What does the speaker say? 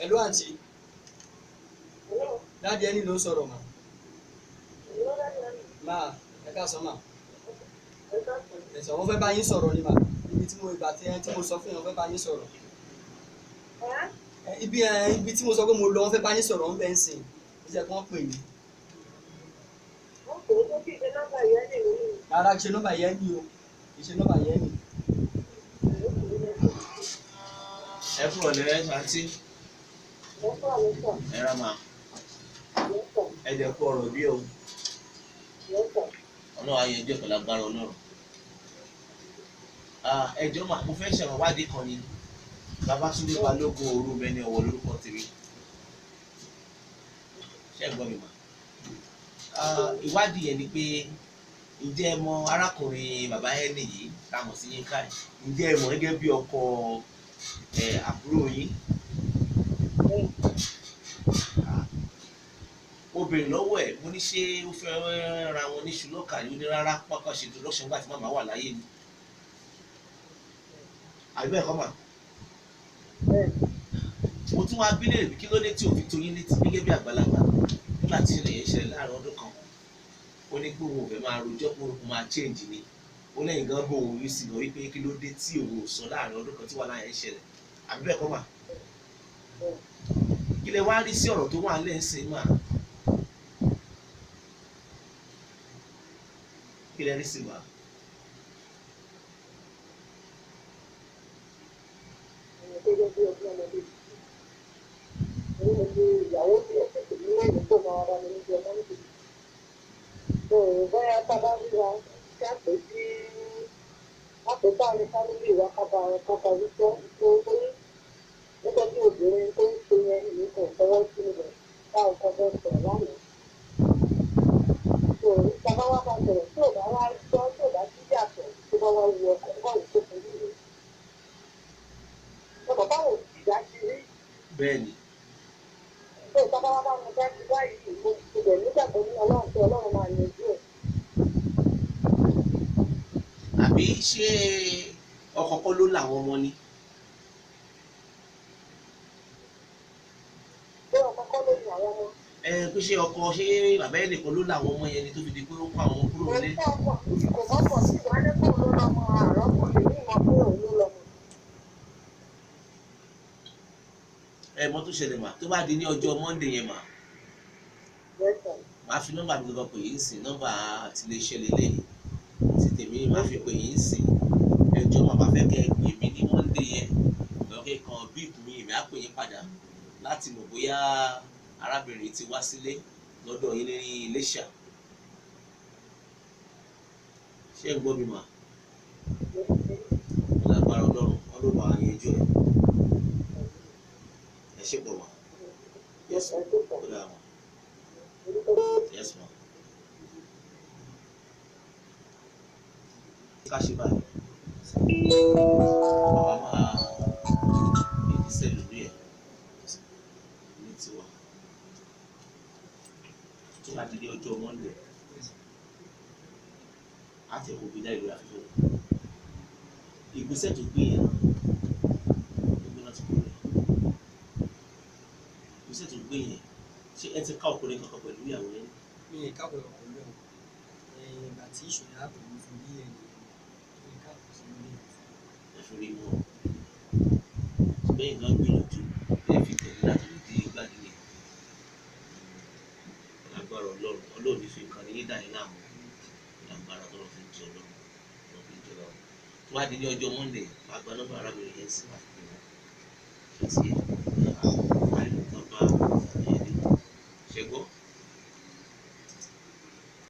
Hello àǹtí. Daddy ẹni ló ń sọ̀rọ̀ mà. Máa ẹ káàsán mà. Ẹ̀sán wọ́n fẹ́ bá yín sọ̀rọ̀ ni mà. Ibi tí mo ìgbà tí ẹ tí mo sọ fún yín wọ́n fẹ́ bá yín sọ̀rọ̀. Ibi ibi tí mo sọ pé mo lọ wọ́n fẹ́ bá yín sọ̀rọ̀ ń bẹ́ ń sìn. Ó jẹ́ kí wọ́n pè mí. Rárá kì í ṣe nọ́mbà yẹn ni o. Kì í ṣe nọ́mbà yẹn ni. Ẹ kúrò lẹ́rẹ́ àǹtí. Ẹ rà máa. Ẹ dẹ̀ kú ọ̀rọ̀ bí o. Ọlọ́run á yanjú ẹ̀ pẹ̀lú agbára Ọlọ́run. Ẹ jọ̀ọ́ mà, mo fẹ́ ṣèrànwádìí kan ni. Babátúndé Balógun òru mẹ́ni ọ̀wọ̀ lórúkọ tèmi. Ṣé ẹ gbọ́ mi mà? Ìwádìí yẹn ni pé ǹjẹ́ ẹ mọ arákùnrin bàbá ẹni yìí tá a mọ̀ sí Yínká yìí? Ǹjẹ́ ẹ mọ̀ gẹ́gẹ́ bí ọkọ àbúrò yín? Mo béèrè lọ́wọ́ ẹ̀, mo ní ṣé ó fẹ́ ra wọn níṣu lọ́kà ní? Ó ní rárá, pápá ṣe introduction nígbà tí màmá wà láyé ni. Àbí bẹ́ẹ̀ kọ́ mà? Mo tún wá bí léèrè pé kí ló dé tí ò fi tó yín létí gẹ́gẹ́ bí àgbàlagbà nígbà tí ìṣẹ̀lẹ̀ yẹn ṣẹlẹ̀ láàrin ọdún kan. Ó ní pé òun ò fẹ́ máa rojọ́ pé òun máa change ni. Ó lẹ́yìn gan bó òun rí sí gan wípé kí ló dé tí òun ò sọ láàrin ọdún kan tí wàhálà yẹn ṣẹlẹ̀. Àbí bẹ́ẹ̀ kọ́ mà? Kí lẹ wá rí sí ọ̀rọ̀ tó wà nílẹ̀ ń sìn mà? Kí lẹ rí sí mà? Bẹ́ẹ̀ni. Àbí ṣé ọkọ kọ́ ló làwọn ọmọ ni? Ẹ pé ṣé ọkọ ṣé bàbá ẹ̀ nìkan ló làwọn ọmọ yẹn ni tó fi di pé ó kó àwọn ọmọ kúrò nílé? Ẹ mọ̀ tó ṣẹlẹ̀ mà, tó bá di ní ọjọ́ Monday yẹn mà, màá fi nọ́mbà mi gangan pè yín sí, nọ́mbà àtiléṣẹ́ lélẹ́yìí ti tèmi màá fi pè yín sí. Ẹ jọ̀ọ́ màá fẹ́ kẹ́ ẹ pè mí ní Monday yẹn, lọ́kẹ́ kan bíìpù mi èmi á pè yín padà láti mọ̀ bóyá arábìnrin ti wá sílé lọ́dọ̀ yín ní Iléṣà. Ṣé ẹ gbọ́ mi mà? Lágbára Ọlọ́run, Ọlọ́run máa yanjú ẹ̀. Ẹ ṣé pọ̀ mà. Yes ma. Ó dáa mà. Yes ma. Ká ṣe báyìí. Bàbá máa ìgbésẹ̀ lórí ẹ̀ ní tiwa. Tó bá di ní ọjọ́ Monday, á tẹ̀ kó gbé jáde lórí afẹ́fẹ́. Ìgbésẹ̀ tó gbé yẹn náà, ó gbé láti kúrò rẹ̀. Ìgbésẹ̀ tó gbé yẹn, ṣé ẹ ti ká ọkùnrin kankan pẹ̀lú ìyàwó yẹn? Mi ì káwọ́ pẹ̀lú ẹ̀. Ìgbà tí ìṣòro yẹn á pè mí fún bí ẹni mi ì káwọ́ sí ilé. Ẹ fi rí wọn. Ṣùgbọ́n nǹkan gbìyànjú ẹ fi tẹ̀lé láti fi di gbàgede. Lágbára Ọlọ́run, Ọlọ́run ní fi nǹkan ní yín dà yín láàmú. Lágbára tó lọ fi jẹ Ọlọ́run, lọ fi jẹ Ọlọ́run. Tó bá di ní ọjọ́ Monday, máa gba nọ́mbà arábìnrin yẹn sí máa fi pè wọ́n. Ṣé ti yé?